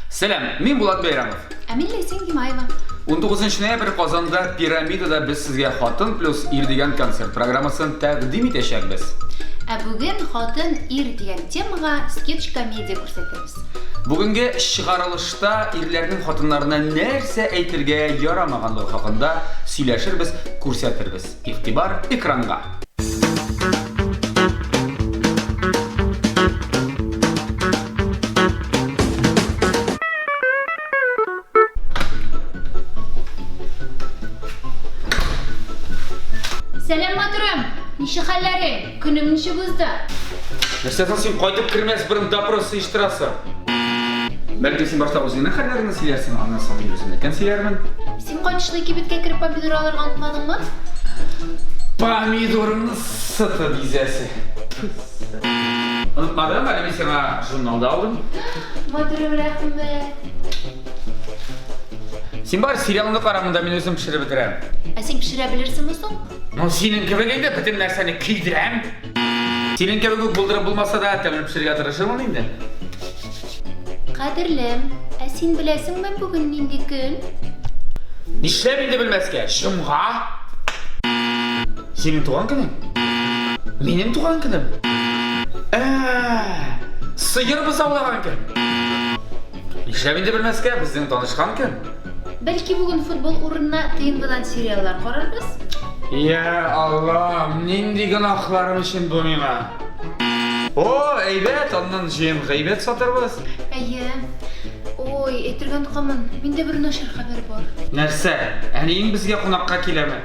Сәлам, мин Булат Бәйрәмов. Ә мин Ләйсән Гимаева. 19 ноябрь Казанда Пирамидада без сезгә Хатын плюс ир дигән концерт программасын тәкъдим итәчәкбез. Ә бүген Хатын ир дигән темага скетч-комедия күрсәтәбез. Бүгенге чыгарылышта ирләрнең хатыннарына нәрсә әйтергә ярамаганлыгы хакында сөйләшербез, күрсәтербез. Игътибар экранга! Сәлам, матурым! Ничек хәлләрең? Көнең ничек узды? Нәрсә соң син кайтып кермәс борын допрос оештырасың? Бәлки син башта үзеңнең хәлләреңне сөйләрсең, аннан соң мин үземнекен сөйләрмен. Син кайтышлый кибеткә кереп помидор алырга онытмадыңмы? Помидорыңны сытып изәсе. Онытмадым, әле мин сиңа журнал да алдым. Матурым, рәхмәт. Син бар сериалыңны кара, монда мин үзем пешереп бетерәм. Ә син пешерә белерсеңме соң? Ну, синең кебек инде бөтен нәрсәне көйдерәм. Синең кебек үк булдырып булмаса да, тәмле пешерергә тырышырмын инде. Кадерлем, ә син беләсеңме бүген нинди көн? Нишләп инде белмәскә? Җомга. Синең туган көнең? Минем туган көнем? Ә, сыер бозаулаган көн. Нишләп инде белмәскә? Безнең танышкан көн. Бәлки бүген футбол урынына ТНВдан сериаллар карарбыз? Я Аллам, нинди гөнаһларым өчен бу миңа? О, әйбәт, аннан җыен гайбәт сатырбыз. Әйе. Ой, әйтергә онытканмын, миндә бер начар хәбәр бар. Нәрсә, әниең безгә кунакка киләме?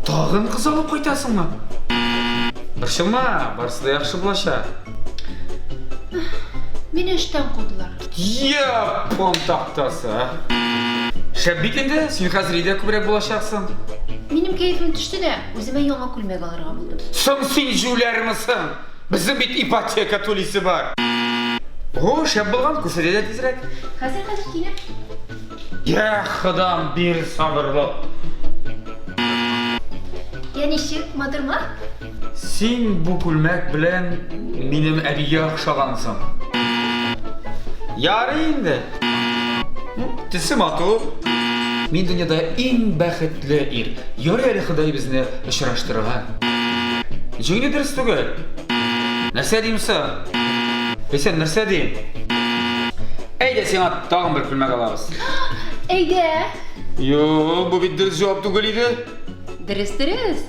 Тагын кыз алып кайтасыңмы? Борчылма, барысы да яхшы булачак. Мине эштән кудылар. Япон тактасы, а? Шәп бит инде, син хәзер өйдә күбрәк булачаксың. Минем кәефем төште дә, үземә яңа күлмәк алырга булдым. Соң син җүләрмесең? Безнең бит ипотека түлисе бар. О, шәп булган, күрсәтә дә тизрәк. Хәзер, хәзер киләм. Я Ходам, бир сабырлык. Я ничек, матурмы? Син бу күлмәк белән минем әбигә охшагансың. Ярый инде. Төсе матур. Мин дөньяда иң бәхетле ир. Ярый әле Ходай безне очраштырган. Җиңде дөрес түгел. Нәрсә дим соң? Ләйсән, нәрсә дим? Әйдә, сиңа тагын бер күлмәк алабыз. Әйдә. Юк, бу бит дөрес җавап түгел иде. Дөрес, дөрес.